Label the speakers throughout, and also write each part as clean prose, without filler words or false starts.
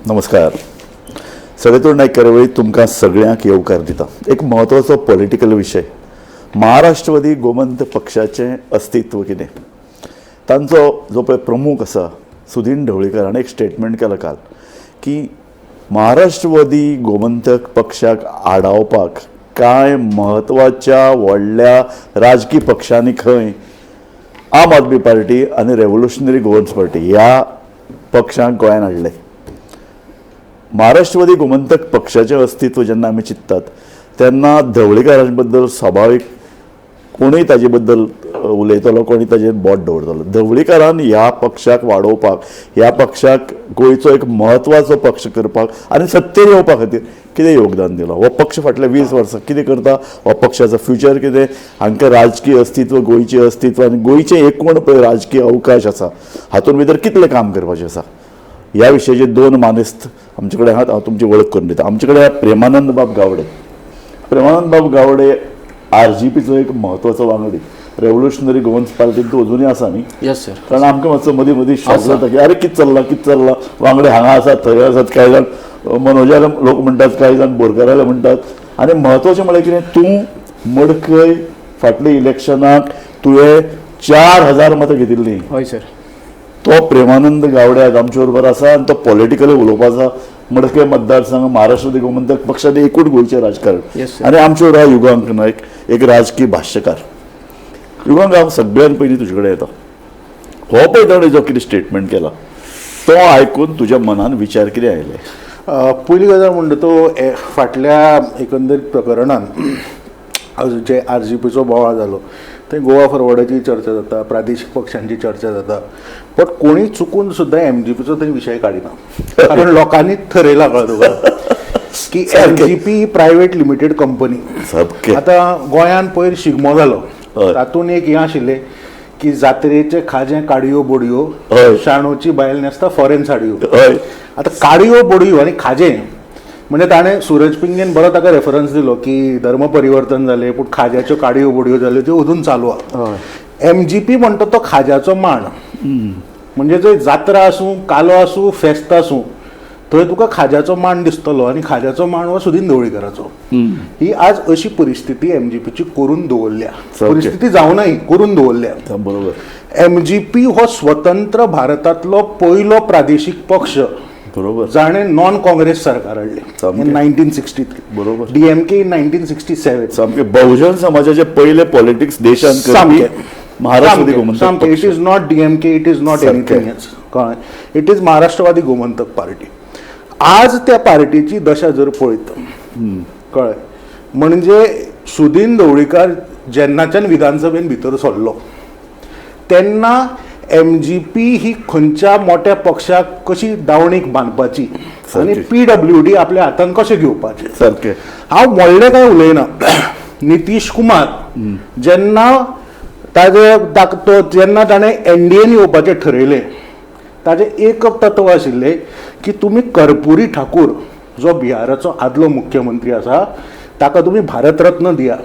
Speaker 1: नमस्कार. सडेतोड नायक कार्यावळीत तुमकां सगळ्यांक येवकार दिता. एक म्हत्वाचो पॉलिटिकल विशय, महाराष्ट्रवादी गोमंत पक्षाचें अस्तित्व कितें. तांचो जो पळय प्रमुख आसा सुदीन ढवळीकर हाणें एक स्टेटमेंट केलां काल की महाराष्ट्रवादी गोमंतक पक्षाक आडावपाक कांय म्हत्वाच्या व्हडल्या राजकी पक्षांनी खंय आम आदमी पार्टी आनी रेव्होल्युशनरी गोवन्स पार्टी ह्या पक्षांक गोंयांत हाडले. महाराष्ट्रवादी गोमंतक पक्षाचें अस्तित्व जेन्ना आमी चिंततात तेन्ना ढवळीकारां बद्दल स्वाभावीक कोणूय ताजे बद्दल उलयतलो, कोणूय ताजेर बोट दवरतलो. ढवळीकारान ह्या पक्षाक वाडोवपाक, ह्या पक्षाक गोंयचो एक म्हत्वाचो पक्ष करपाक आनी सत्तेर येवपा खातीर कितें योगदान दिलां, हो पक्ष फाटल्या 20 वर्सां कितें करता, हो पक्षाचो फ्युचर कितें, हांकां राजकीय अस्तित्व, गोंयचें अस्तित्व आनी गोंयचें एकूण पळय राजकीय अवकाश आसा हातूंत भितर कितलें काम करपाचें आसा, ह्या विशयाचे दोन मानेस्त आमचे कडेन आहात. हांव तुमची वळख करून दिता. आमचे कडेन आहा प्रेमानंद बाब गावडे. प्रेमानंद बाब गावडे आरजीपीचो एक म्हत्वाचो वांगडी, रेव्होल्युशनरी गोवन्स पार्टीन तूं अजुनूय आसा न्ही?
Speaker 2: Yes sir.
Speaker 1: कारण आमकां मातसो मदीं मदीं शॉक जाता की अरे कितें चल्लां, कितें चल्लां, वांगडे हांगा आसात, थंय आसात, कांय जाण मनोजाला लोक म्हणटात, कांय जाण बोरकाराले म्हणटात. आनी म्हत्वाचें म्हळ्यार कितें, तूं मडकय फाटल्या इलेक्शनाक तुवें 4000 मतां घेतिल्लीं.
Speaker 2: हय सर.
Speaker 1: तो प्रेमानंद गावडे आज आमचे बरोबर आसा आनी तो पॉलिटिकली उलोवपाचो आसा. मडकय मतदारसंघ, महाराष्ट्र गोमंतक पक्षान एकूण गोंयचें राजकारण.
Speaker 2: Yes, sir.
Speaker 1: आनी आमचे बरोबर आहा युगांक नायक, एक राजकीय भाश्यकार. युगांक, हांव सगळ्यान पयलीं तुजे कडेन येता. हो पळय ताणें जो कितें स्टेटमेंट केला तो आयकून तुज्या मनान विचार कितें आयले?
Speaker 3: पयली गजाल म्हणटा तो फाटल्या एकंदरीत प्रकरणान जे आरजीपीचो बोवाळ जालो थंय गोवा फॉरवर्डाची चर्चा जाता, प्रादेशीक पक्षांची चर्चा जाता, बट कोणी चुकून सुद्दां एमजीपीचो थंय विशय काडिना, कारण लोकांनी थरयला, कळ्ळें तुका, की एमजीपी ही प्रायवेट लिमिटेड कंपनी. आतां गोंयांत पयर शिगमो जालो, तातूंत एक हें आशिल्लें की जात्रेचें खाजें काडयो बोडयो, शाणूची बायल न्हेसता फॉरेन साडयो. आतां काडयो बोडयो आनी खाजें म्हणजे ताणें सुरज पिंगेन बरो ताका रेफरन्स दिलो की धर्म परिवर्तन जालें पूण खाज्याच्यो काडयो बोडयो जाल्यो त्यो अजून चालू आहा. एमजीपी म्हणटा तो खाज्याचो माण, म्हणजे जंय जात्रा आसूं, कालो आसूं, फेस्त आसूं, थंय तुका खाज्याचो माण दिसतलो आनी खाज्याचो माण हो सुदीन ढवळीकराचो. ही आज अशी परिस्थिती एमजीपीची करून दवरल्या, परिस्थिती जावनय करून दवरल्या. एमजीपी हो स्वतंत्र भारतांतलो पयलो प्रादेशीक पक्ष जाणें नॉन काँग्रेस सरकार हाडलें इन 1963. DMK in 1967.
Speaker 1: सामकें बहुजन समाजाचे पयले पॉलिटिक्स देशांत करपी महाराष्ट्रवादी गोमंतक
Speaker 3: सामकें. It
Speaker 1: पक्ष.
Speaker 3: Is not DMK, it is not anything else, कळ्ळें? It is Maharashtrawadi Gomantak party. आज त्या पार्टीची दशा जर पळयत, कळ्ळें, म्हणजे सुदीन ढवळीकार जेन्नाच्यान विधानसभेन भितर सरलो तेन्ना एमजीपी ही खंयच्या मोठ्या पक्षाक कशी दावणीक बांदपाची आनी पीडब्ल्यूडी आपल्या हातान कशें घेवपाचें. हांव व्हडलें कांय उलयना. नितीश कुमार जेन्ना ताजे तो जेन्ना ताणें एनडीएन येवपाचें ठरयलें, ताजें एक तत्व आशिल्लें की तुमी कर्पुरी ठाकूर जो बिहाराचो आदलो मुख्यमंत्री आसा ताका तुमी भारतरत्न दिया.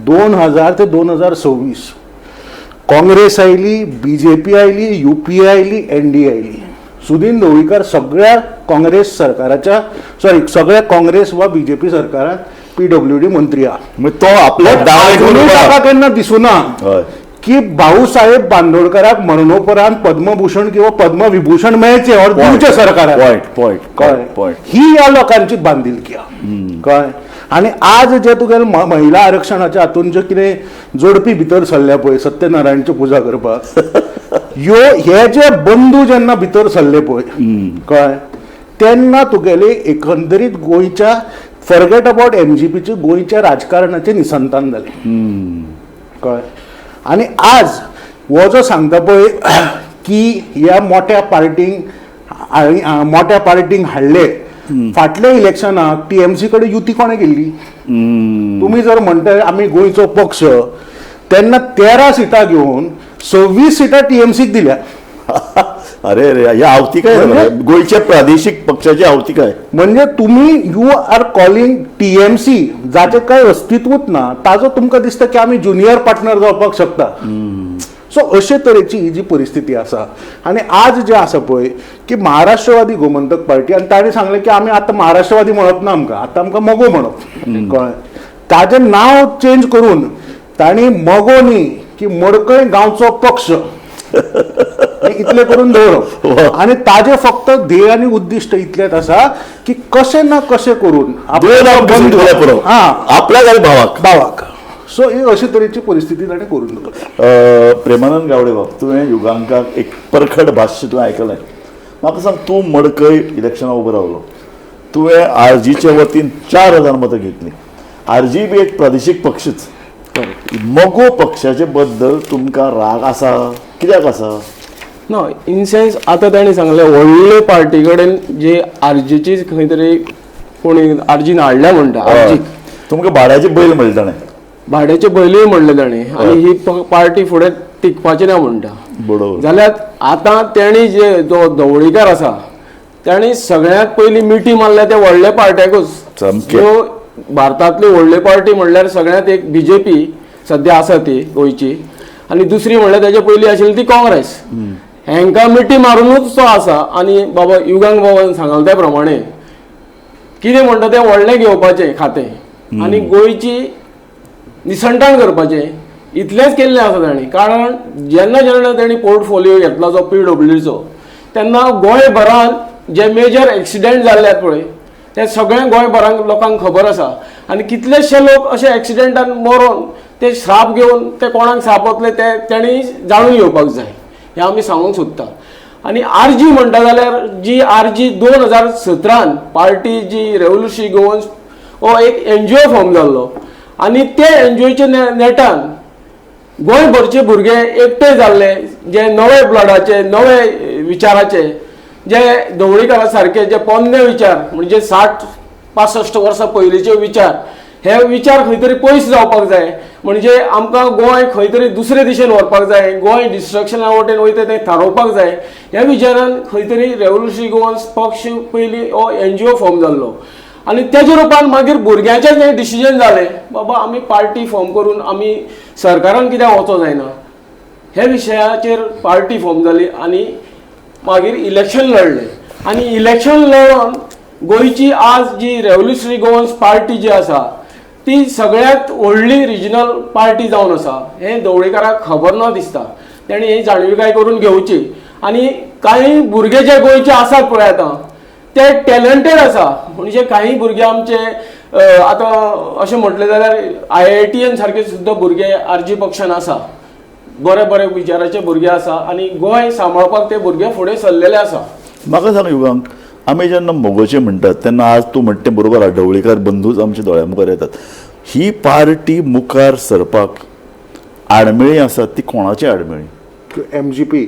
Speaker 3: 2000 ते 2026 काँग्रेस आयली, बीजेपी आयली, युपीए आयली, एनडीए आयली. सुदीन ढवळीकर सगळ्या काँग्रेस सरकाराच्या, सॉरी, सगळ्या काँग्रेस वा बीजेपी सरकारात पीडब्ल्यूडी मंत्री आहा.
Speaker 1: म्हणजे तो आपल्या
Speaker 3: अजुनूय ताका केन्ना दिसुना की भाऊसाहेब बांदोडकराक मरणोपरांत पद्मभूषण किंवा पद्मविभूषण मेळचे और दिवचे सरकाराक.
Speaker 1: पॉयंट पॉयंट
Speaker 3: कळ्ळें?
Speaker 1: पॉयंट.
Speaker 3: ही ह्या लोकांची बांदिलकी आहा, कळ्ळें? आनी आज जे तुगेले महिला आरक्षणाच्या हातून जे कितें जोडपी भितर सरल्या पळय सत्यनारायणची पुजा करपाक, ह्यो हे जे बंधू जेन्ना भितर सरले पळय, कळ्ळें, तेन्ना तुगेले एकंदरीत गोंयच्या, फॉरगेट अबाउट एमजीपीचे, गोंयच्या राजकारणाचें निसंतान जालें, कळ्ळें? आनी आज हो जो सांगता पळय की ह्या मोठ्या पार्टींक मोठ्या पार्टींक हाडले, फाटल्या इलेक्शनाक टीएमसी कडेन युती कोणें केल्ली? तुमी जर म्हणटा आमी गोंयचो पक्ष, तेन्ना 13 सिटां घेवन 26 सिटां टीएमसीक दिल्या.
Speaker 1: अरे अरे, ह्या आवतिकाय गोंयच्या प्रादेशीक पक्षाची आवतिकाय.
Speaker 3: म्हणजे तुम्ही you are calling TMC जाचे काय अस्तित्वच ना, ताजो तुमकां दिसता की आमी ज्युनियर पार्टनर जावपाक शकता. सो अशे तरेची ही जी परिस्थिती आसा आनी आज जे आसा पळय की महाराष्ट्रवादी गोमंतक पार्टी, आनी ताणें सांगलें की आमी आतां महाराष्ट्रवादी म्हणप ना, आमकां आतां आमकां मगो म्हणप, कळ्ळें? ताजें नांव चेंज करून तांणी मगो न्ही की मडकय गांवचो पक्ष इतलें करून दवरप आनी ताजें फक्त ध्येय आनी उद्दिश्ट इतलेंच आसा की कशें ना कशें करून
Speaker 1: आपल्या भावाक
Speaker 3: भावाक. सो ही अशी तरेची परिस्थिती ताणें करून दवरल्या.
Speaker 1: प्रेमानंद गावडे बाब, तुवें युगांकाक एक परखड भाश्य तुवें आयकलें. म्हाका सांग, तूं मडकय इलेक्शनाक उबो रावलो, तुवें आरजीचे वतीन 4000 मतां घेतली. आरजी बी एक प्रादेशीक पक्षच. मगो पक्षाचे बद्दल तुमकां राग आसा, कित्याक आसा?
Speaker 2: ना, इन सेन्स आतां ताणें सांगलें व्हडले पार्टी कडेन जे आरजीची खंय तरी कोणी आरजीन हाडल्या म्हणटा, आरजीक
Speaker 1: तुमकां भाड्याचे बैल म्हणले ताणें,
Speaker 2: भाड्याचे बैलूय म्हणले ताणें, आनी ही पार्टी फुडें टिकपाची ना म्हणटा.
Speaker 1: बरोबर.
Speaker 2: जाल्यार आतां तेणी जे जो धवळीकार आसा ताणी सगळ्यांत पयलीं मिठी मारल्या त्या व्हडल्या पार्ट्याकूच. ज्यो भारतांतली व्हडली पार्टी म्हणल्यार सगळ्यांत एक बीजेपी सद्या आसा ती गोंयची, आनी दुसरी म्हणल्यार तेजे पयलीं आशिल्ली ती काँग्रेस. हेंकां मिठी मारुनूच तो आसा. आनी बाबा युगांक बाबान सांगलें त्या प्रमाणे कितें म्हणटा तें व्हडलें घेवपाचें खातें आनी गोंयची निसंटाण करपाचें इतलेंच केल्लें आसा ताणें. कारण जेन्ना जेन्ना ताणें पोर्टफोलियो घेतला जो पीडब्ल्यूडीचो, तेन्ना गोंयभरान जे मेजर एक्सिडंट जाल्ले पळय ते सगळें गोंयभरान लोकांक खबर आसा. आनी कितलेशे लोक अशे एक्सिडंटान मरोन ते श्राप घेवन ते कोणाक श्राप वतले ते तांणी जाणून घेवपाक जाय, हें आमी सांगूंक सोदता. आनी आरजी म्हणटा जाल्यार जी आरजी 2017 पार्टी जी रेवोल्युशनरी गोवन्स हो एक एनजीओ फॉर्म जाल्लो आनी ते एनजीओच्या नेटान गोंयभरचे भुरगे एकटे जाल्ले, जे नवे ब्लडाचे नवे विचाराचे, जे धवळीकारा सारके जे पोन्ने विचार म्हणजे 60-65 वर्सां पयलींचे विचार, हे विचार खंय तरी पयस जावपाक जाय. म्हणजे आमकां गोंय खंय तरी दुसरे दिशेन व्हरपाक जाय, गोंय डिस्ट्रक्शना वटेन वयता तें थारोवपाक जाय. ह्या विचारान खंय तरी रेवोल्युशनरी गोवन्स पक्ष पयलीं हो एनजीओ फॉर्म जाल्लो आनी तेजे रुपान मागीर भुरग्यांचें जें डिसिजन जालें बाबा आमी पार्टी फॉर्म करून आमी सरकारान कित्याक वचो जायना हे विशयाचेर पार्टी फॉर्म जाली आनी मागीर इलेक्शन लढलें. आनी इलेक्शन लढोन गोंयची आज जी रेवोल्युशनरी गोवन्स पार्टी जी आसा ती सगळ्यांत व्हडली रिजनल पार्टी जावन आसा. हें धवळीकाराक खबर ना दिसता, तेणी ही जाणविकाय करून घेवची. आनी कांय भुरगे जे गोंयचे आसात पळय आतां ते टॅलंटेड आसा. म्हणजे काही भुरगे आमचे आतां अशें म्हटलें जाल्यार IITN सारके सुद्दां भुरगे आरजी पक्षान आसा, बरे बरे विचाराचे भुरगे आसा आनी गोंय सांबाळपाक ते भुरगे फुडें सरलेले आसा.
Speaker 1: म्हाका सांग युगांक, आमी जेन्ना मगोचे म्हणटात तेन्ना आज तूं म्हणटा तें बरोबर, ढवळीकार बंधूच आमच्या दोळ्या मुखार येतात. ही पार्टी मुखार सरपाक आडमेळी आसात ती कोणाची आडमेळी?
Speaker 3: एमजीपी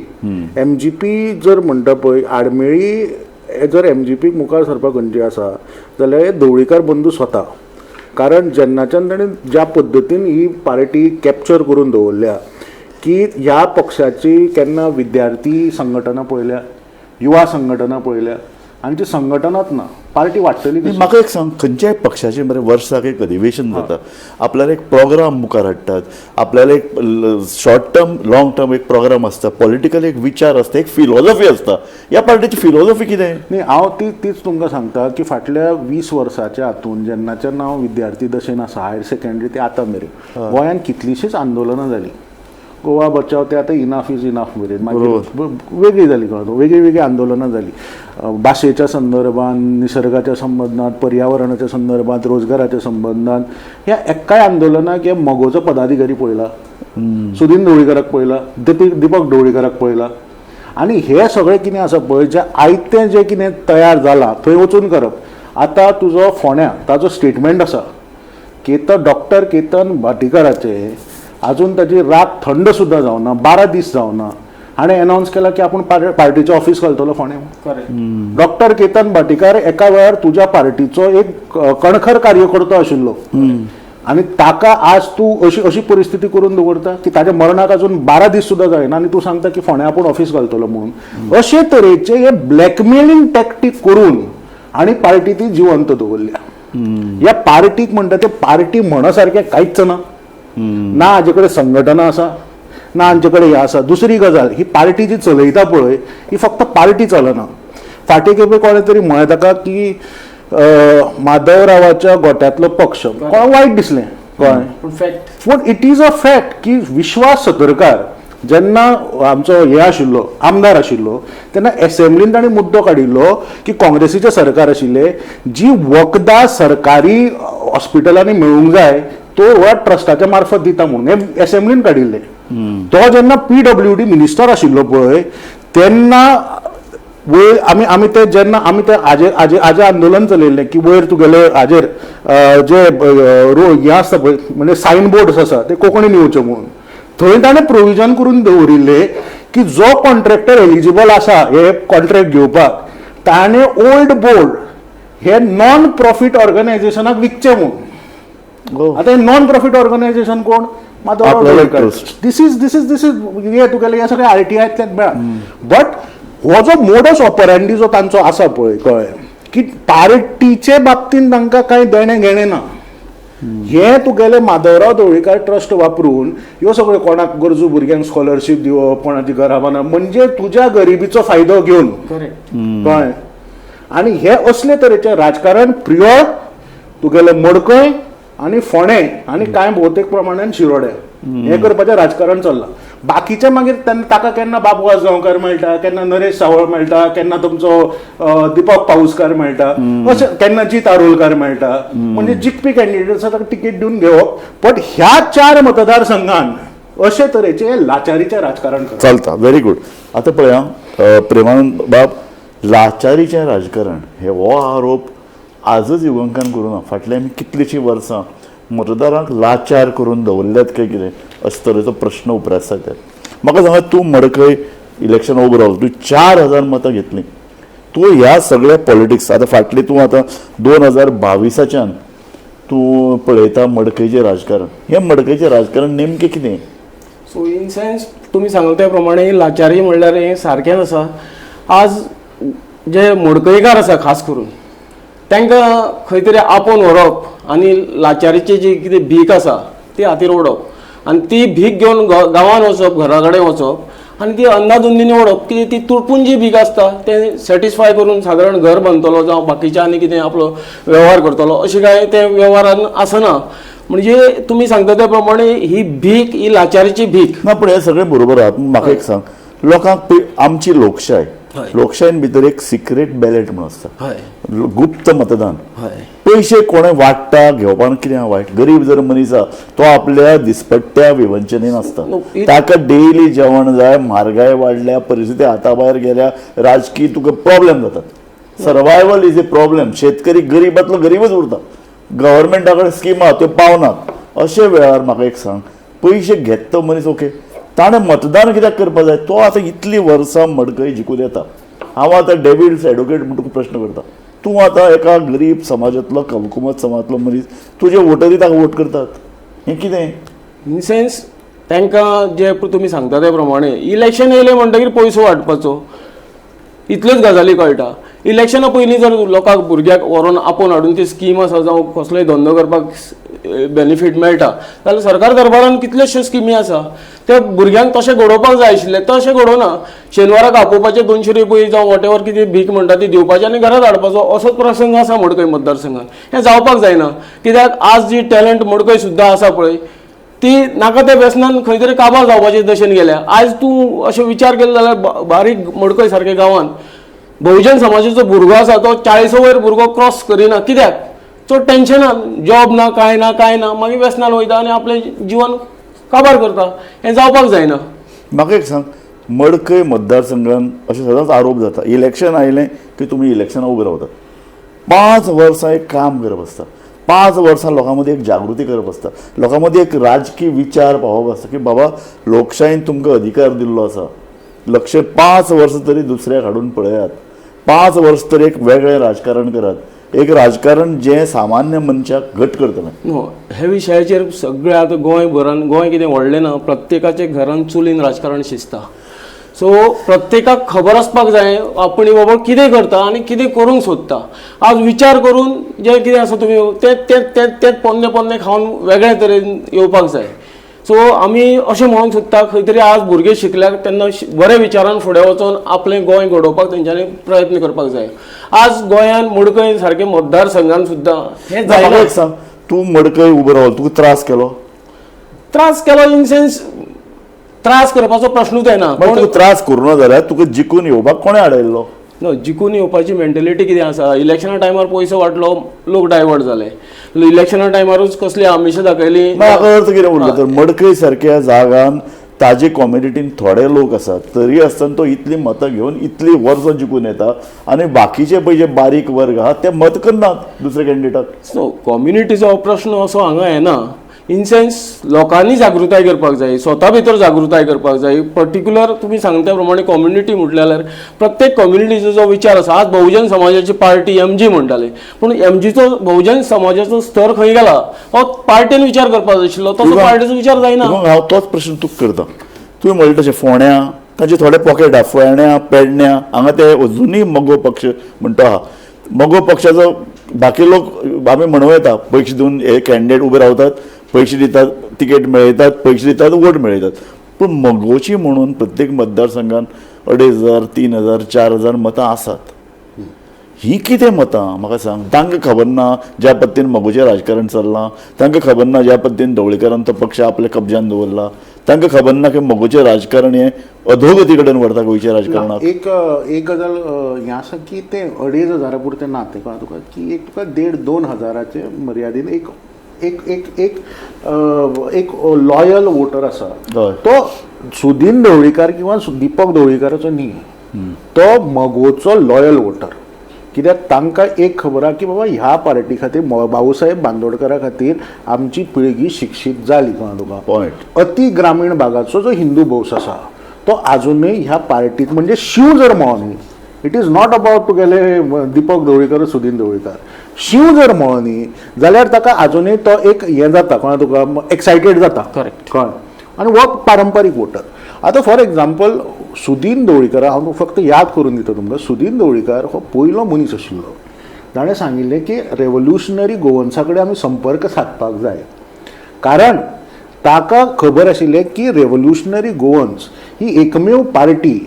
Speaker 3: एमजीपी जर म्हणटा पळय आडमेळी जर एमजीपीक मुखार सरपाक खंयची आसा जाल्यार धवळीकार बंधू स्वता. कारण जेन्नाच्यान ताणें ज्या पद्दतीन ही पार्टी कॅप्चर करून दवरल्या की ह्या पक्षाची केन्ना विद्यार्थी संघटना पळयल्या, युवा संघटना पळयल्या, आनी ती संघटनाच ना, पार्टी वाडटली.
Speaker 1: म्हाका एक सांग, खंयच्याय पक्षाचें मरे वर्साक एक अधिवेशन जाता, आपल्याला एक प्रोग्राम मुखार हाडटात, आपल्याला एक शॉर्ट टर्म लॉंग टर्म एक प्रोग्राम आसता, पॉलिटिकल एक विचार आसता, एक फिलॉसॉफी आसता. ह्या पार्टीची फिलॉसॉफी कितें?
Speaker 3: न्ही, हांव ती तीच तुमकां सांगता की फाटल्या 20 वर्साच्या हातून जेन्नाच्यान हांव विद्यार्थी दशेन आसा, हायर सेकंडरी ते आतां मेरेन गोंयांत कितलींशींच आंदोलनां जालीं. गोवा बचाव ते आतां इनाफ is enough मेरेन मागीर वेगळी जाली, कळ्ळें, वेगळी वेगळी आंदोलनां जालीं भाशेच्या संदर्भात, निसर्गाच्या संबंदात, पर्यावरणाच्या संदर्भात, रोजगाराच्या संबंदात. ह्या एकाय आंदोलनाक हे मगोचो पदाधिकारी पळयला, सुदीन ढवळीकाराक पळयला, दीपक ढवळीकाराक पळयला. आनी हे सगळें कितें आसा पळय, जें आयतें जें कितें तयार जालां थंय वचून करप. आतां तुजो फोंड्या ताजो स्टेटमेंट आसा केतन, डॉक्टर केतन भाटीकाराचे अजून ताजी रात थंड सुद्दां जावना, 12 दीस जावना, हाणें एनावन्स केला की आपूण पार्टीचें ऑफीस घालतलो फोंड्या. डॉक्टर केतन भाटीकार एका वेळार तुज्या पार्टीचो एक कणखर कार्यकर्तो आशिल्लो आनी ताका आज तूं अशी अशी परिस्थिती करून दवरता की ताज्या मरणाक अजून 12 दीस सुद्दां जायना आनी तूं सांगता की फोंड्या आपूण ऑफीस घालतलो म्हणून. अशे तरेचे हे ब्लॅकमेलिंग टॅक्टीक करून आनी पार्टी ती जिवंत दवरल्या. ह्या पार्टीक म्हणटा ते पार्टी म्हणा सारकें कांयच ना, ना हाजे कडेन संघटना आसा, ना आमचे कडेन हें आसा. दुसरी गजाल, ही पार्टी जी चलयता पळय ही फक्त पार्टी चलना. फाटीं खेपे कोणें तरी म्हळें ताका की माधवरावाच्या गोट्यांतलो पक्ष, कोणाक वायट दिसलें, कळ्ळें,
Speaker 2: पूण फॅक्ट,
Speaker 3: पूण it is a fact की विश्वास सतरकार जेन्ना आमचो हे आशिल्लो आमदार आशिल्लो तेन्ना एसेंब्लीन ताणें मुद्दो काडिल्लो की काँग्रेसीचें सरकार आशिल्लें, जी वखदां सरकारी हॉस्पिटलांनी मेळूंक जाय तो ह्या ट्रस्टाच्या मार्फत दिता म्हणून हें एसेंब्लीन काडिल्लें. तो जेन्ना PWD minister आशिल्लो पळय तेन्ना वयर आमी आमी ते जेन्ना आमी ते हाजेर हाजेर हाजेर आंदोलन चलयल्लें की वयर तुगेले हाजेर जे हे आसता पळय म्हणजे सायन बोर्ड्स आसा ते कोंकणीन येवचे म्हणून, थंय ताणें प्रोविजन करून दवरिल्लें की जो कॉन्ट्रॅक्टर एलिजिबल आसा हे कॉन्ट्रॅक्ट घेवपाक ताणें ओल्ड बोर्ड हे नॉन प्रॉफीट ऑर्गनायझेशनाक विकचें म्हणून. आतां हे नॉन प्रॉफीट ऑर्गनायझेशन कोण? Madhavrao Dhavalikar. This is this is this is हे तुगेलें हें सगळें RTI तल्यान मेळ्ळां. बट हो जो मोडस ऑपरेंडी जो तांचो आसा पळय, कळ्ळें की पार्टीचे बाबतीन तांकां कांय देणें घेणें ना. हे तुगेले माधवराव ढवळीकार ट्रस्ट वापरून ह्यो सगळ्यो कोणाक गरजू भुरग्यांक स्कॉलरशीप दिवप, कोणाची घरां बांदप, म्हणजे तुज्या गरिबीचो फायदो घेवन, कळ्ळें. आनी हे असले तरेचें राजकारण प्रियोळ, तुगेले मडकय आनी फोंडें आनी कांय भोवतेक प्रमाणान शिरोडे हें करपाचें राजकारण चल्लां. बाकीचें मागीर ताका केन्ना बाबू आजगांवकार मेळटा, केन्ना नरेश सावळ मेळटा, केन्ना तुमचो दीपक पाऊसकार मेळटा, अशें केन्ना जीत आरोलकार मेळटा. म्हणजे जिखपी कॅन्डिडेट आसा ताका तिकेट दिवन घेवप. बट ह्या 4 मतदारसंघान अशे तरेचें लाचारीचें राजकारण करप
Speaker 1: चलता. Very good. आतां पळया प्रेमानंद बाब, लाचारीचें राजकारण हे हो आरोप आजच युगंकान करूं ना, फाटल्या आमी कितलींशीं वर्सां मतदारांक लाचार करून दवरल्यात काय कितें अशे तरेचो प्रश्न उप्रासता. ते म्हाका सांगा, तूं मडकय इलेक्शन उबो रावलो, तूं 4000 मतां घेतलीं, तूं ह्या सगळ्या पॉलिटिक्स आतां फाटली तूं आतां 2022च्यान तूं पळयता मडकयचें राजकारण, हें मडकयचें राजकारण नेमकें कितें?
Speaker 2: सो इन सेन्स तुमी सांगले त्या प्रमाणे लाचारी म्हणल्यार हें सारकेंच आसा. आज जे मडकयकार आसा खास करून तांकां खंय तरी आपोवन व्हरप आनी लाचारीची जी कितें भीक आसा ती हातीर ओडप आनी ती भीक घेवन गांवांत वचप, घरा कडेन वचप आनी ती अंदाधुंदीनी ओडप की ती तुटपून जी भीक आसता तें सॅटिस्फाय करून सादारण घर बांदतलो जावं बाकीचें आनी कितें आपलो वेव्हार करतलो अशें कांय ते वेव्हारान आसना. म्हणजे तुमी सांगता त्या प्रमाणे ही भीक ही लाचारीची भीक
Speaker 1: ना. पण हें सगळें बरोबर आहा. म्हाका एक सांग, लोकांक आमची लोकशाय, लोकशायेन भितर एक सिक्रेट बॅलेट म्हणून आसता, गुप्त मतदान. पयशे कोणे वाडटा घेवपान कितें वायट? गरीब जर मनीस आसा तो आपल्या दिसपट्ट्या विवंचनेन आसता, ताका डेली जेवण जाय, म्हारगाय वाडल्या, परिस्थिती हाता भायर गेल्या, राजकीय तुका प्रॉब्लेम जातात, सर्वायवल is a problem. शेतकरी गरीबातलो गरीबच उरता, गव्हर्मेंटा कडेन स्किमा त्यो पावनात. अशे वेळार म्हाका एक सांग, पयशे घेत तो मनीस ओके, ताणें मतदान कित्याक करपाक जाय? तो आतां इतलीं वर्सां मडकय जिखून येता. हांव आतां डेविल्स एडवोकेट म्हूण तुका प्रश्न करता, तूं आतां एका गरीब समाजांतलो, कमकुवत समाजांतलो मनीस, तुजे वोटरी ताका वोट करतात, हें कितें?
Speaker 2: इन सेन्स तांकां जे तुमी सांगता त्या प्रमाणे इलेक्शन येयलें म्हणटकीर पयसो वांटपाचो इतल्योच गजाली कळटा. इलेक्शना पयलीं जर लोकांक भुरग्याक व्हरोन आपोवन हाडून ती स्कीम आसा जावं कसलोय धंदो करपाक बेनिफीट मेळटा जाल्यार सरकार दरबारान कितल्योश्यो स्किमी आसा त्या भुरग्यांक तशें घडोवपाक जाय आशिल्लें, तशें घडोवना. शेनवाराक आपोवपाचे 200 रुपये जावं what ever कितें भीक म्हणटा ती दिवपाची आनी घरात हाडपाचो असोच प्रसंग आसा मडकय मतदारसंघात. हें जावपाक जायना, कित्याक आज जी टॅलंट मडकय सुद्दां आसा पळय ती नाका त्या व्यसनान खंय तरी काबार जावपाचे दशेन गेल्या. आयज तूं अशें विचार केलो जाल्यार बारीक मडकय सारके गांवांत बहुजन समाजाचो भुरगो आसा तो 40 वयर भुरगो क्रॉस करिना, कित्याक? चड टेन्शनान, जॉब ना, कांय ना, कांय ना, मागीर व्यसनान वयता आनी आपलें जिवन काबार करता. हें जावपाक जायना.
Speaker 1: म्हाका एक सांग, मडकय मतदारसंघान अशें सदांच आरोप जाता, इलेक्शन आयलें की तुमी इलेक्शनाक उबे रावतात, 5 वर्सां एक काम करप आसता, 5 वर्सां लोकां मदीं एक जागृती करप आसता, लोकां मदीं एक राजकीय विचार पावोवप आसता की बाबा लोकशायेन तुमकां अधिकार दिल्लो आसा, लक्ष 5 वर्सां तरी दुसऱ्याक हाडून पळयात, 5 वर्सां तरी एक वेगळें राजकारण करात, एक राजकारण जें सामान्य मनशाक घट करतलें.
Speaker 2: न्हू, हे विशयाचेर सगळें आतां गोंयभरान, गोंय कितें व्हडलें ना, प्रत्येकाच्या घरान चुलीन राजकारण शिजता. सो प्रत्येकाक खबर आसपाक जाय आपण बाबा कितें करता आनी कितें करूंक सोदता. आज विचार करून जें कितें आसा तुमी तें तें तें तें पोन्ने पोन्ने खावन वेगळे तरेन येवपाक जाय. सो आमी अशें म्हणूंक सोदता खंय तरी आज भुरगे शिकल्यात तेन्ना बऱ्या विचारान फुडें वचोन आपलें गोंय घडोवपाक तेंच्यांनी प्रयत्न करपाक जाय. आज गोंयान मडकय सारके मतदारसंघान सुद्दां हें जायना.
Speaker 1: एक सांग, तूं मडकय उबो रावलो, तुका त्रास केलो?
Speaker 2: त्रास केलो इन सेन्स त्रास करपाचो प्रश्नूच येना.
Speaker 1: तुका त्रास करूं ना जाल्यार तुका जिखून येवपाक कोणें आडयल्लो?
Speaker 2: नो, जिखून येवपाची मेंटेलिटी कितें आसा, इलेक्शना टायमार पयसो वांटलो, लोक डायवर्ट जाले, इलेक्शना टायमारूच कसली आमिशां दाखयली.
Speaker 1: हाका अर्थ कितें उरलो तर मडकय सारक्या जागान ताजे कॉम्युनिटीन थोडे लोक आसात तरी आसतना तो इतली मतां घेवन इतली वर्सां जिखून येता आनी बाकीचे पळय जे बारीक वर्ग आहा ते मत करनात दुसऱ्या कॅन्डिडेटाक.
Speaker 2: सो कॉम्युनिटीचो प्रश्न असो हांगा येना. इन सेन्स लोकांनी जागृताय करपाक जाय, स्वता भितर जागृताय करपाक जाय. पर्टिक्युलर तुमी सांगता प्रमाणे कॉम्युनिटी म्हटलें जाल्यार प्रत्येक कॉम्युनिटीचो जो विचार आसा, आज बहुजन समाजाची पार्टी एमजी म्हणटाले, पूण एमजीचो बहुजन समाजाचो स्तर खंय गेला हो पार्टीन विचार करपाक जाय आशिल्लो, तसो पार्टीचो विचार जायना.
Speaker 1: हांव तोच प्रश्न तुका करता. तुवें म्हणलें तशें फोंड्या तांचे थोडे पॉकेट आहा, फोंड्या पेडण्या हांगा ते अजुनूय मगो पक्ष म्हणटा आहा. मगो पक्षाचो बाकी लोक आमी म्हणूं येता पयशे दिवन हे कॅन्डिडेट उबे रावतात, पयशे दितात, तिकेट मेळयतात, पयशे दितात, वोट मेळयतात. पूण मगोची म्हणून प्रत्येक मतदारसंघान 2500, 3000, 4000 मतां आसात. ही कितें मतां म्हाका सांग. तांकां खबर ना ज्या पद्दतीन मगोचें राजकारण चल्लां, तांकां खबर ना ज्या पद्दतीन ढवळीकारान तो पक्ष आपल्या कब्जान दवरला, तांकां खबर ना की मगोचें राजकारण हें अधोगती कडेन व्हरता गोंयच्या राजकारणाक.
Speaker 3: एक एक गजाल हें आसा की तें 2500 पुरतें ना, तें कळ्ळें तुका की एक तुका 1500-2 हजाराचे मर्यादेन एक एक एक एक एक लॉयल वोटर आसा तो सुदीन ढवळीकार किंवा दीपक ढवळीकाराचो न्ही, तो मगोचो लॉयल वोटर. कित्याक तांकां एक खबर आहा की बाबा ह्या पार्टी खातीर बाबूसाहेब बांदोडकरा खातीर आमची पिळगी शिक्षीत जाली. कळ्ळें तुका
Speaker 1: पॉयंट.
Speaker 3: अति ग्रामीण भागाचो जो हिंदू भौस आसा तो आजुनूय ह्या पार्टीत म्हणजे शींव जर म्हणो न्ही, it is not about तुगेले दीपक ढवळीकर सुदीन ढवळीकर, शींव जर म्हणो न्ही जाल्यार ताका आजुनूय तो एक हें जाता, कळ्ळें तुका, एक्सायटेड जाता.
Speaker 2: करेक्ट.
Speaker 3: कळ्ळें. आनी हो पारंपारीक वोटर. आतां फॉर एग्जाम्पल सुदीन ढवळीकर, हांव फक्त याद करून दिता तुमकां, सुदीन ढवळीकर हो पयलो मनीस आशिल्लो ताणें सांगिल्लें की रेवोल्युशनरी गोवन्सा कडेन आमी संपर्क सादपाक जाय, कारण ताका खबर आशिल्लें की रेवोल्युशनरी गोवन्स ही एकमेव पार्टी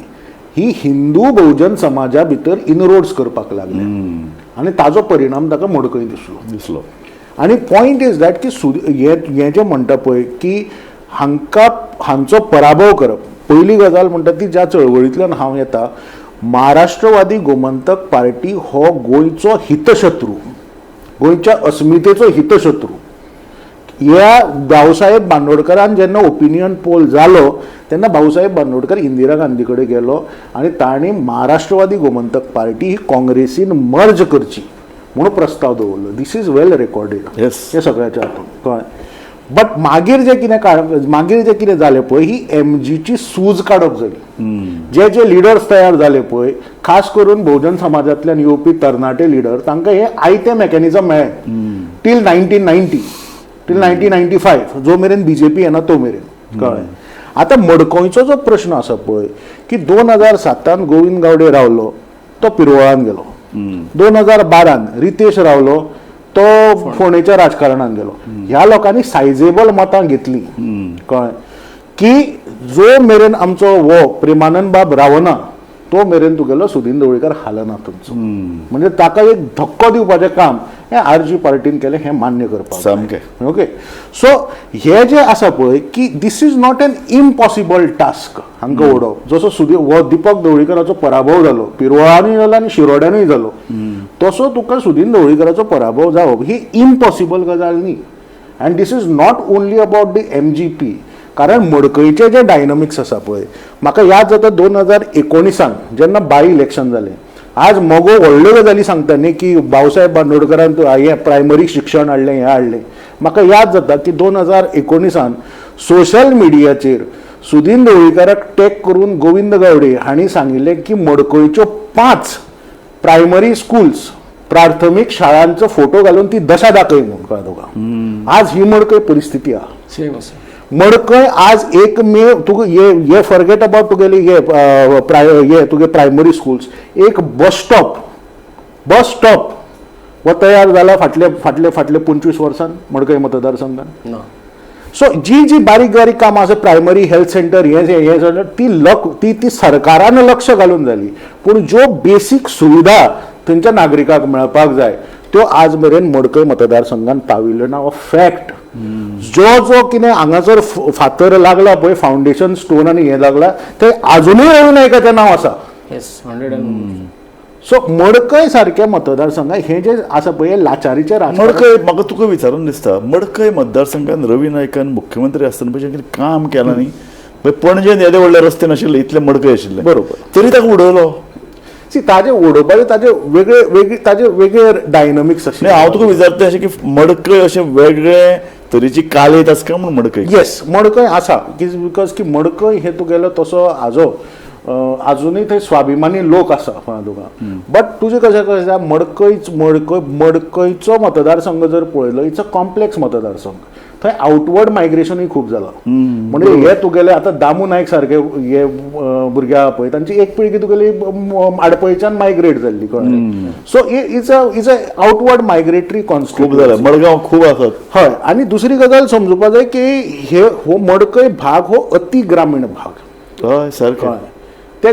Speaker 3: ही हिंदू बहुजन समाजा भितर इनरोड्स करपाक लागले आनी ताजो परिणाम ताका मडकय दिसलो. आनी पॉयंट is that की हें जें म्हणटा पळय की हांकां हांचो पराभव करप, पयली गजाल म्हणटा ती ज्या चळवळींतल्यान हांव येता, महाराष्ट्रवादी गोमंतक पार्टी हो गोंयचो हितशत्रू, गोंयच्या अस्मितेचो हितशत्रू. ह्या भाऊसाहेब बांदोडकरान जेन्ना ओपिनियन पोल जालो तेन्ना भाऊसाहेब बांदोडकर इंदिरा गांधी कडेन गेलो आनी तांणी महाराष्ट्रवादी गोमंतक पार्टी ही काँग्रेसीन मर्ज करची म्हणून प्रस्ताव दवरलो. This is well recorded हे सगळ्याच्या हातून, कळ्ळें. बट मागीर जे कितें मागीर जे कितें जालें पळय, ही एमजीची सूज काडप जाली. जे जे लिडर्स तयार जाले पळय, खास करून बहुजन समाजांतल्यान येवपी तरणाटे लिडर, तांकां हे आयतें मॅकॅनिजम मेळ्ळें टील 1990 टील 1995, जो मेरेन बीजेपी येना तो मेरेन, कळ्ळें. आतां मडकयचो जो प्रश्न आसा पळय की 2007 गोविंद गावडे रावलो तो पिरवळान गेलो, 2012 रितेश रावलो तो फोंडेच्या राजकारणान गेलो. ह्या लोकांनी सायजेबल मतां घेतली, कळ्ळें, की जो मेरेन आमचो हो प्रेमानंद बाब रावना तो मेरेन तुगेलो सुदीन ढवळीकर हालना तुमचो. म्हणजे ताका एक धक्को दिवपाचें काम हें आर जी पार्टीन केलें, हें मान्य करपाक
Speaker 1: सामकें.
Speaker 3: ओके, सो हे जे आसा पळय की this is not an impossible task हांकां उडोवप. जसो सुदीर हो दीपक ढवळीकराचो पराभव जालो, पिरवळानूय जालो आनी शिरोड्यानूय जालो, तसो तुका सुदीन ढवळीकराचो पराभव जावप ही इम्पॉसिबल गजाल न्ही. And this is not only about the MGP, कारण मडकयचे जे डायनमिक्स आसा पळय, म्हाका याद जाता 2019 जेन्ना बाय इलेक्शन जालें, आज मगो व्हडल्यो गजाली सांगता न्ही की भाऊसाहेब बांदोडकरान हें प्रायमरी शिक्षण हाडलें, हें हाडलें. म्हाका याद जाता की 2019 सोशल मिडियाचेर सुदीन ढवळीकाराक टॅग करून गोविंद गावडे हांणी सांगिल्लें की मडकयच्यो 5 प्रायमरी स्कुल्स, प्राथमीक शाळांचो फोटो घालून ती दशा दाखय म्हणून, कळ्ळें तुका. आज ही मडकय परिस्थिती आहा.
Speaker 2: सेम आसा
Speaker 3: मडकय आज एक मे तुका ये फॉरगेट अबाउट तुगेली हे हे तुगे प्रायमरी स्कुल्स, एक बस स्टॉप हो तयार जाला फाटले फाटले फाटले 25 वर्सान मडकय मतदारसंघान
Speaker 2: ना.
Speaker 3: सो जी जी बारीक बारीक कामां आसा, प्रायमरी हेल्थ सेंटर हे हे हे सेंटर, ती लक ती ती सरकारान लक्ष घालून जाली, पूण ज्यो बेसीक सुविधा थंयच्या नागरिकांक मेळपाक जाय त्यो आज मेरेन मडकय मतदारसंघान पाविल्ल्यो ना. हो फॅक्ट. जो जो कितें हांगासर फातर लागला पळय, फावंडेशन स्टोन आनी हें लागला, ते आजुनूय रवी नायकाचें नांव आसा.
Speaker 2: येस, 100.
Speaker 3: सो मडकय सारक्या मतदारसंघात हे जे आसा पळय, हे लाचारीचें राजकारण.
Speaker 1: मडकय, म्हाका तुका विचारून दिसता, मडकय मतदारसंघान रवी नायकान मुख्यमंत्री आसतना पळय कितें काम केलां न्ही. पणजेन येदे व्हडले रस्ते नाशिल्ले इतले मडकय आशिल्ले. तरी ताका उडयलो.
Speaker 3: सी, ताजे उडोवपाचे ताजे वेगळे वेगळे ताजे वेगळे डायनमिक्स
Speaker 1: नाही, हांव तुका विचारता अशें की मडकय अशें वेगळे तरेची कालेत आसा काय म्हणून मडकय?
Speaker 3: येस, मडकय आसा, because की मडकय हे तुगेलो तसो हाजो आजुनूय थंय स्वाभिमानी लोक आसा तुका. बट तुजें कशें कशें आसा, मडकय मडकय मडकयचो मतदारसंघ जर पळयलो, it's a complex मतदारसंघ. थंय आउटवर्ड मायग्रेशनूय खूब जाला. म्हणजे हे तुगेले आतां दामू नायक सारके हे भुरगे आहा पळय, तांची एक पिळगी तुगेली आडपयच्यान मायग्रेट जाल्ली, कळ्ळें. So it's a outward migratory
Speaker 1: खूब जाला, मडगांव खूब आसात.
Speaker 3: हय, आनी दुसरी गजाल समजुपा जाय की हे हो मडकय भाग हो अति ग्रामीण भाग.
Speaker 1: हय, सारकें.
Speaker 3: कळ्ळें. ते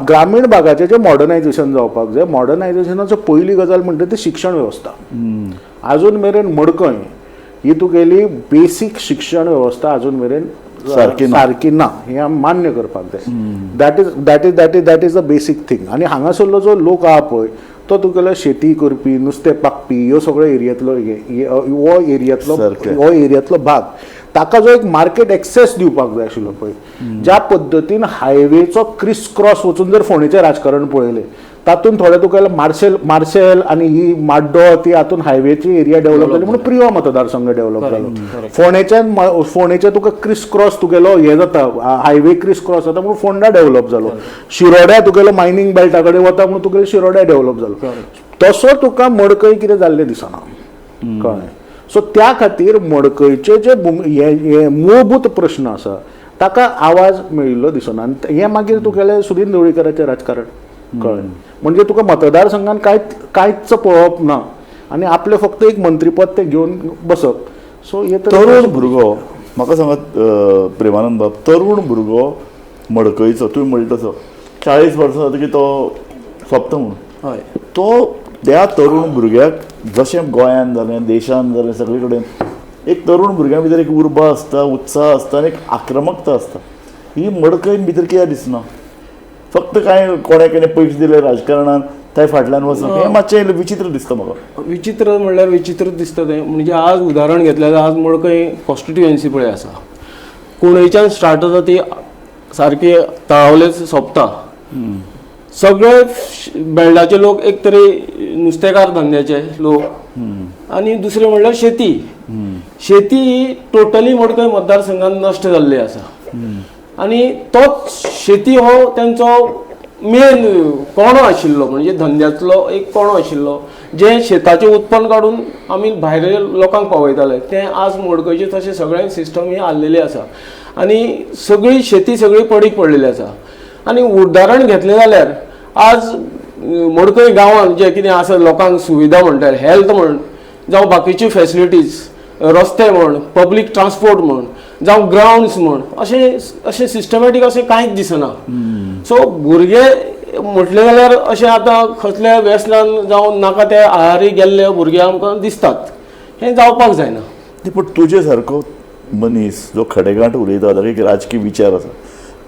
Speaker 3: ग्रामीण भागाचें जें मॉडर्नायजेशन जावपाक जाय, मॉडर्नायजेशनाचो पयली गजाल म्हणटा ती शिक्षण वेवस्था. आजून मेरेन मडकय ही तुगेली बेसीक शिक्षण वेवस्था आजून मेरेन
Speaker 1: सारकी ना.
Speaker 3: सारकी ना, हें आमी मान्य करपाक जाय. That is the basic thing. आनी हांगासरलो जो लोक आहा पळय, तो तुगेलो शेती करपी, नुस्तें पागपी, ह्यो सगळ्यो एरियेंतलो हो एरियेंतलो
Speaker 1: सारकें.
Speaker 3: हो एरियेंतलो भाग, ताका जो एक मार्केट एक्सेस दिवपाक जाय आशिल्लो पळय, ज्या पद्दतीन हायवेचो क्रिस क्रॉस वचून जर फोंडेचें राजकारण पळयलें, तातूंत थोडे तुका मार्सेल आनी ही माड्डो ती हातून हायवेची एरिया डेव्हलप जाली म्हणून प्रियो मतदारसंघ डेव्हलप जालो. फोंडेच्यान तुका क्रिस क्रॉस तुगेलो हे जाता, हायवे क्रिस क्रॉस जाता म्हणून फोंडा डेव्हलप जालो. शिरोड्या तुगेलो मायनींग बेल्टा कडेन वता म्हणून तुगेलो शिरोड्या डेव्हलप जालो. तसो तुका मडकय कितें जाल्लें दिसना, कळ्ळें. सो त्या खातीर मडकयचे जे हे मूळभूत प्रश्न आसा ताका आवाज मेळिल्लो दिसना. आनी हें मागीर तुगेलें सुदीन ढवळीकराचें राजकारण, कळ्ळें. म्हणजे तुका मतदारसंघान कांयच पळोवप ना आनी आपलें फक्त एक मंत्रीपद तें घेवन बसप. सो हे
Speaker 1: तरुण भुरगो, म्हाका सांगात प्रेमानंद बाब, तरुण भुरगो मडकयचो, तुवें म्हणलें तसो 40 वर्सां जातकीर तो सोंपता म्हणून, तो त्या तरुण भुरग्याक जशें गोंयान जालें, देशान जालें, सगळे कडेन एक तरुण भुरग्यां भितर एक उर्बा आसता, उत्साह आसता आनी एक आक्रमकता आसता. ही मडकयन भितर कित्याक दिसना? फक्त कांय कोणें कितें पयशे दिले राजकारणान त्या फाटल्यान वचप, हें मातशें विचित्र दिसता म्हाका.
Speaker 2: विचित्र म्हणल्यार विचित्र दिसता तें. म्हणजे आज उदाहरण घेतलें जाल्यार आज मडकय कॉन्स्टिट्युएन्सी पळय आसा, कुंडयच्यान स्टार्ट जाता ती सारकी तळावलेच सोंपता. सगळे बेल्डाचे लोक एक तरी नुस्तेकार धंद्याचे लोक आनी दुसरें म्हणल्यार शेती. शेती ही टोटली मडकय मतदारसंघात नश्ट जाल्ली आसा आनी तोच शेती हो तेंचो मेन कोणो आशिल्लो, म्हणजे धंद्यांतलो एक कोणो आशिल्लो, जे शेताचें उत्पन्न काडून आमी भायले लोकांक पावयताले. तें आज मडकयचें तशें सगळें सिस्टम ही हाल्लेली आसा आनी सगळी शेती सगळी पडीक पडलेली आसा. आनी उदाहरण घेतलें जाल्यार आज मडकय गांवांत जें कितें आसा लोकांक सुविधा म्हणटा, हेल्थ म्हण जावं बाकीच्यो फेसिलिटीज, रस्ते म्हण, पब्लीक ट्रान्सपोर्ट म्हण, जावं ग्रावंड्स म्हण, अशें अशें सिस्टमॅटीक अशें कांयच दिसना. सो भुरगे म्हटलें जाल्यार अशें आतां कसल्या व्यसनान जावं नाका ते आहारी गेल्ले भुरगे आमकां दिसतात. हें जावपाक जायना.
Speaker 1: पूण तुजे सारको मनीस जो खडेगांठ उलयता, ताका एक राजकीय विचार आसा,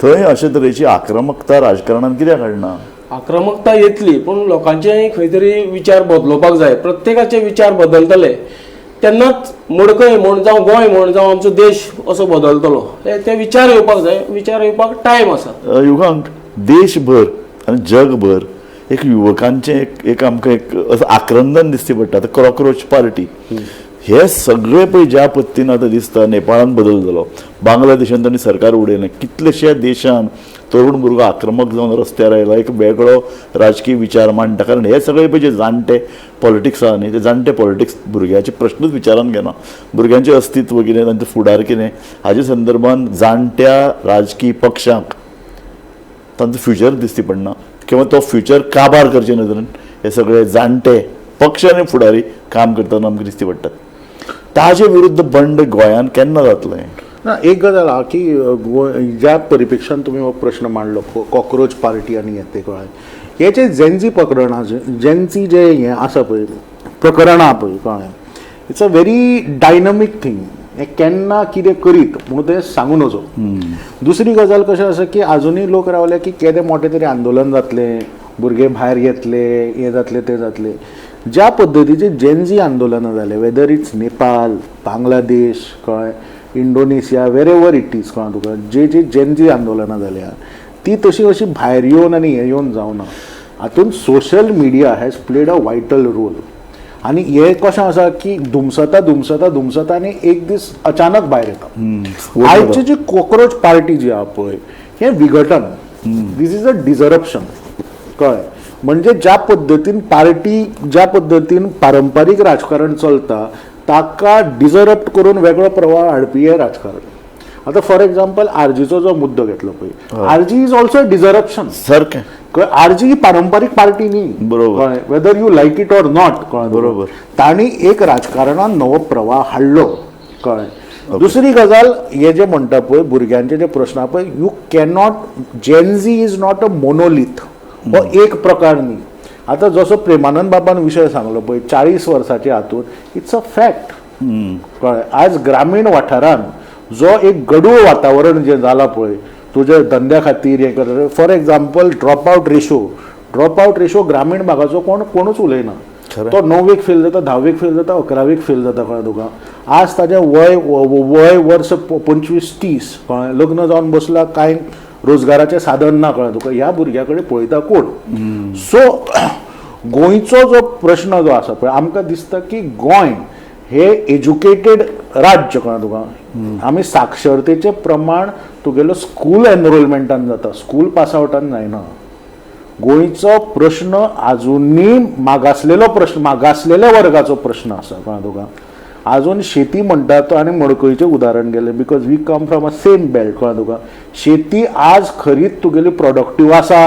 Speaker 1: थंय अशे तरेची आक्रमकता राजकारणान कित्याक हाडना?
Speaker 2: आक्रमकता येतली, पूण लोकांचे खंय तरी विचार बदलोवपाक जाय. प्रत्येकाचे विचार बदलतले तेन्नाच मडकय म्हण जावं गोंय म्हण जावं आमचो देश असो बदलतलो. ते विचार येवपाक जाय, विचार येवपाक टायम आसा.
Speaker 1: युगांक देशभर आनी जगभर एक युवकांचें एक आमकां एक असो आक्रंदन दिसती पडटा. आतां कॉकरोच पार्टी हे सगळे पळय ज्या पद्दतीन आतां दिसता, नेपाळान बदल जालो, बांगलादेशान तांणी सरकार उडयलें, कितलेश्या देशान तरुण भुरगो आक्रमक जावन रस्त्यार आयला, एक वेगळो राजकीय विचार मांडटा. कारण हे सगळे पळय जे जाणटे पॉलिटिक्स आहा न्ही, ते जाणटे पॉलिटिक्स भुरग्याचे प्रश्नूच विचारान घेना. भुरग्यांचें अस्तित्व कितें, तांचो फुडार कितें, हाजे संदर्भान जाणट्या राजकीय पक्षांक तांचो फ्युचर दिसती पडना, किंवा तो फ्युचर काबार करचे नदरेन हे सगळे जाणटे पक्ष आनी फुडारी काम करतना आमकां दिसती पडटात. ताजे विरुद्ध बंड गोंयान केन्ना जातलें?
Speaker 3: ना, एक गजाल आहा की ज्या परिपेक्षान तुमी हो प्रश्न मांडलो, कॉक्रोच पार्टी आनी हें तें, कळ्ळें, हे जे जेन्झी प्रकरणां, जेन्झी जे हें आसा पळय, प्रकरणां पळय, कळ्ळें, it's a very dynamic thing. हें केन्ना कितें करीत म्हणून तें सांगू नजो. दुसरी गजाल कशें आसा की आजुनूय लोक रावले की केदें मोटें तरी आंदोलन जातलें, भुरगे भायर येतले, हें जातलें तें जातलें. ज्या पद्दतीचे जेन्झी आंदोलनां जाले, वेदर it's Nepal, Bangladesh, कळ्ळें, इंडोनेशिया, वेर एवर it is, कळ्ळें तुका, जे जे जेन्झी आंदोलनां जाल्या ती तशी अशी भायर येवन आनी हें येवन जावना. हातूंत social media has played a vital role. आनी हें कशें आसा की धुमसता धुमसता धुमसता आनी एक दीस अचानक भायर येता. आयची जी कॉक्रोच पार्टी जी आहा पळय, हें विघटन, this is a disruption, कळ्ळें. म्हणजे ज्या पद्दतीन पार्टी, ज्या पद्दतीन पारंपारीक राजकारण चलता ताका डिजरप्ट करून वेगळो प्रवाह हाडपी हें राजकारण. आतां फॉर एग्जाम्पल आरजीचो जो मुद्दो घेतलो पळय, RG is also disruption.
Speaker 1: सारकें.
Speaker 3: आरजी ही पारंपारीक पार्टी न्ही.
Speaker 1: बरोबर.
Speaker 3: Whether you like it or not, कळ्ळें.
Speaker 1: बरोबर.
Speaker 3: तांणी एक राजकारणान नवो प्रवाह हाडलो, कळ्ळें. दुसरी गजाल, हे जे म्हणटा पळय भुरग्यांचे जे प्रश्न आहा पळय, you cannot, Gen Z is not a monolith, हो एक प्रकार न्ही. आतां जसो प्रेमानंद बाबान विशय सांगलो पळय 40 वर्साच्या हातून, it's a fact, कळ्ळें. आज ग्रामीण वाठारान जो एक गडूळ वातावरण जें जालां पळय तुज्या धंद्या खातीर हें कर, for example drop out ratio, drop out ratio ग्रामीण भागाचो कोण कोणूच उलयना.
Speaker 1: खरें.
Speaker 3: तो णव्वेक फेल जाता, धावेक फेल जाता, अकरावेक फेल जाता, कळ्ळें तुका. आज ताजें वय वय वर्स 25-30, कळ्ळें, लग्न जावन बसला, कांय रोजगाराचें साधन ना, कळ्ळें तुका. ह्या भुरग्या कडेन पळयता कोण? सो गोंयचो जो प्रश्न जो आसा पळय, आमकां दिसता की गोंय हे एज्युकेटेड राज्य, कळ्ळें तुका. आमी साक्षरतेचें प्रमाण तुगेलो स्कूल एनरोलमेंटान जाता, स्कूल पासआवटान जायना. गोंयचो प्रश्न आजुनूय मागासलेलो प्रश्न, मागासलेल्या वर्गाचो प्रश्न आसा, कळ्ळें तुका. आजून शेती म्हणटा तो आनी मडकयचें उदाहरण गेलें, because we come from a same belt, कळ्ळें तुका. शेती आज खरीच तुगेली प्रोडक्टीव आसा,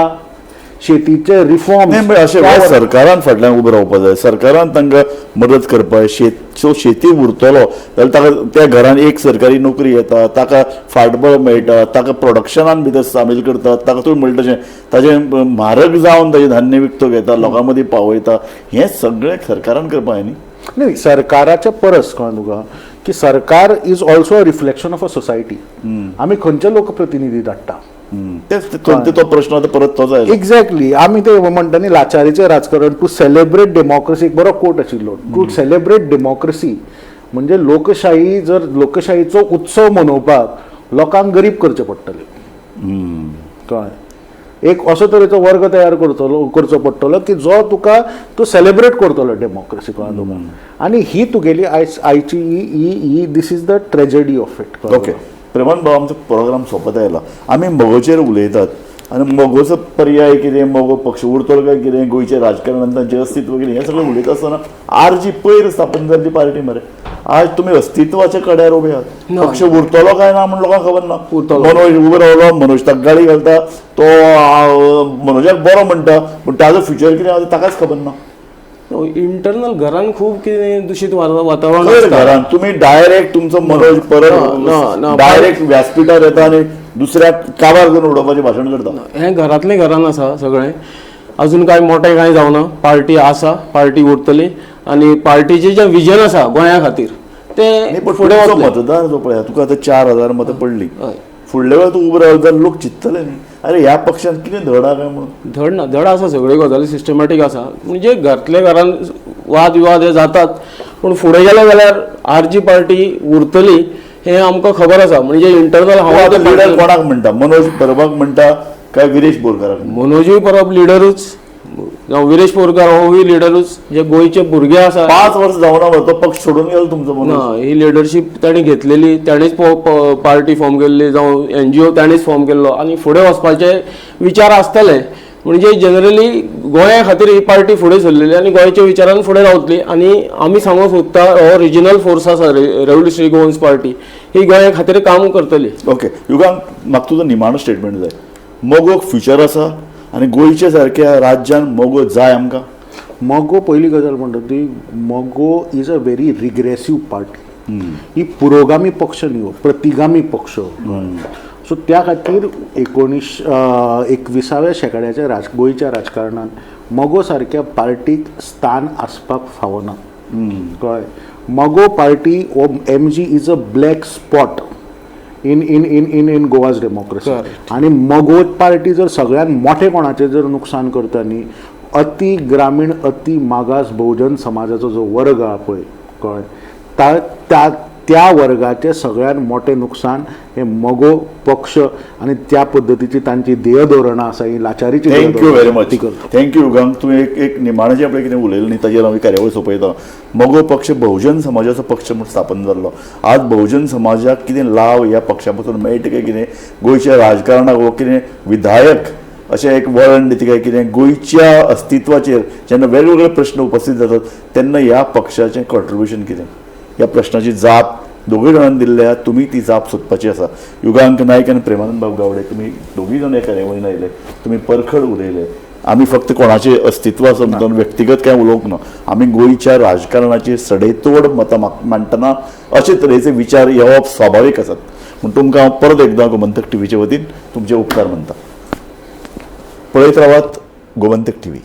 Speaker 3: शेतीचे रिफॉर्म
Speaker 1: नाही, म्हणजे अशें सरकारान फाटल्यान उबें रावपा जाय, सरकारान तांकां मदत करपा जाय. सो शेती उरतलो जाल्यार ताका त्या घरान एक सरकारी नोकरी येता, ताका फाटबळ मेळटा, ताका प्रोडक्शनान भितर सामील करतात, ताका तुवें म्हणटा तशें ताजें म्हारग जावन ताजें धान्य विकतो घेता, लोकां मदीं पावयता. हें सगळें सरकारान करपा जाय न्ही.
Speaker 3: नाही, सरकाराच्या परस, कळ्ळें तुका, की सरकार is also a reflection of a society. आमी खंयचे लोकप्रतिनिधी धाडटा.
Speaker 1: तेच तो प्रश्न आतां परत तोच आयलो.
Speaker 3: एक्झॅक्टली. आमी ते म्हणटा न्ही लाचारीचें राजकारण, टू सेलेब्रेट डेमोक्रेसी, एक बरो कोट आशिल्लो, टू सेलेब्रेट डेमोक्रेसी म्हणजे लोकशाही, जर लोकशाहीचो उत्सव मनोवपाक लोकांक गरीब करचे पडटले, कळ्ळें. एक असो तरेचो वर्ग तयार करचो पडटलो की जो तुका तो सेलेब्रेट करतलो डेमोक्रेसी, कळ्ळें तुका. आनी ही तुगेली आयची ही ही this is the tragedy of it.
Speaker 1: Okay Preman भाऊ, आमचो प्रोग्राम सोंपत आयला. आमी मगोचेर उलयतात आनी मगोचो पर्याय कितें, मगो पक्ष उरतलो काय कितें, गोंयचें राजकारण तांचें अस्तित्व कितें, हें सगळें उलयता आसतना आरजी पयर स्थापन जाल्ली पार्टी मरे, आज तुमी अस्तित्वाच्या कड्यार उबे आहात. पक्ष उरतलो काय ना म्हण लोकांक खबर ना.
Speaker 2: उरतलो.
Speaker 1: मनोज उबो रावलो, मनोज ताका गाळी घालता, तो मनोजाक बरो म्हणटा, पूण ताजो फ्युचर कितें आसा ताकाच खबर ना.
Speaker 2: इंटरनल घरान खूब कितें दुशीत वातावरण
Speaker 1: खंय
Speaker 2: आसता.
Speaker 1: घरान तुमी डायरेक्ट तुमचो मनोज परब
Speaker 2: ना, ना.
Speaker 1: डायरेक्ट व्यासपीठार येता आनी दुसऱ्याक काबार करून उडोवपाचें भाशण करता.
Speaker 2: हें घरांतलें घरान आसा सगळें, अजून कांय मोटें कांय जावना. पार्टी आसा, पार्टी उरतली आनी पार्टीचें जें विजन आसा गोंया खातीर
Speaker 1: न्ही,
Speaker 2: तें
Speaker 1: पण
Speaker 2: फुडें
Speaker 1: तुमचो
Speaker 2: वतलें.
Speaker 1: मतदार जो पळय, तुका आतां 4000 मतां पडली,
Speaker 2: हय.
Speaker 1: फुडल्या वेळार तूं उबो रावलो जाल्यार लोक चिंततले न्ही, अरे ह्या पक्षान कितें धड आहा काय म्हणून.
Speaker 2: धड ना, धड आसा, सगळ्यो गजाली सिस्टमॅटीक आसा. म्हणजे घरांतल्या घरान वाद विवाद हे जातात, पूण फुडें गेले जाल्यार आरजी पार्टी उरतली हें आमकां खबर आसा. म्हणजे इंटरनल
Speaker 1: तूं
Speaker 2: हांव
Speaker 1: आतां लिडर कोणाक म्हणटा, मनोज परबाक म्हणटा काय विरेश बोरकाराक?
Speaker 2: मनोजूय परब लिडरूच, जावं विरेश बोरकार होवूय लिडरूच. जे गोंयचे भुरगे आसा,
Speaker 1: 5 वर्स जावना मरे, तो पक्ष सोडून गेलो तुमचो मनोज.
Speaker 2: ना, ही लिडरशीप ताणें घेतलेली, ताणेंच पार्टी फॉर्म केल्ली, जावं एनजीओ ताणेंच फॉर्म केल्लो आनी फुडें वचपाचे विचार आसतले. म्हणजे जनरली गोंया खातीर ही पार्टी फुडें सरलेली आनी गोंयच्या विचारान फुडें रावतली. आनी आमी सांगूंक सोदता, हो रिजनल फोर्स आसा रेव्होल्युशनरी गोवन्स पार्टी, ही गोंया खातीर काम करतली.
Speaker 1: ओके युगांक, म्हाका तुजो निमाणो स्टेटमेंट जाय. मगोक फ्युचर आसा आनी गोंयच्या सारक्या राज्यान मगो जाय आमकां?
Speaker 3: मगो पयली गजाल म्हणटा ती, Mago is a very regressive party. ही पुरोगामी पक्ष न्ही हो, प्रतिगामी पक्ष. सो त्या खातीर 21व्या शेंकड्याच्या गोंयच्या राजकारणात मगो सारक्या पार्टीक स्थान आसपाक फावना. कळ्ळें? मगो पार्टी हो MG is a black spot in in in in in Goa's democracy. आनी मगो पार्टी जर सगळ्यात मोठे कोणाचें जर नुकसान करता न्ही, अति ग्रामीण अति मागास बहुजन समाजाचो जो वर्ग आहा पळय, कळ्ळें, त्या त्या त्या वर्गाचें सगळ्यात मोठें नुकसान हे मगो पक्ष आनी त्या पद्दतीची तांची ध्येय धोरणां आसा, ही लाचारीची
Speaker 1: thank you very much.
Speaker 3: ती करता.
Speaker 1: Thank you Yugank. तुवें एक एक निमाणें आपणें कितें उलयलें न्ही, ताजेर हांव कार्यावळ सोंपयता. मगो पक्ष बहुजन समाजाचो पक्ष म्हूण स्थापन जाल्लो. आज बहुजन समाजाक कितें लाव ह्या पक्षा पासून मेळटा काय कितें, गोंयच्या राजकारणाक हो कितें विधायक अशें एक वळण दिता काय कितें, गोंयच्या अस्तित्वाचेर जेन्ना वेगवेगळे प्रश्न उपस्थित जातात तेन्ना ह्या पक्षाचें कॉन्ट्रिब्युशन कितें, ह्या प्रश्नाची जाप दोगूय जाणांनी दिल्ली आहा. तुमी ती जाप सोदपाची आसा. युगांक नायक आनी प्रेमानंद बाब गावडे, तुमी दोगूय जाण ह्या कार्यावळीन आयले, तुमी परखड उलयले. आमी फक्त कोणाचें अस्तित्व आसा म्हणून व्यक्तिगत कांय उलोवंक ना. आमी गोंयच्या राजकारणाचेर सडेतोड मतां मांडटना अशे तरेचे विचार येवप स्वाभावीक आसात. म्हूण तुमकां हांव परत एकदां गोमंतक टिवीचे वतीन तुमचे उपकार मानता. पळयत रावात गोमंतक टिवी.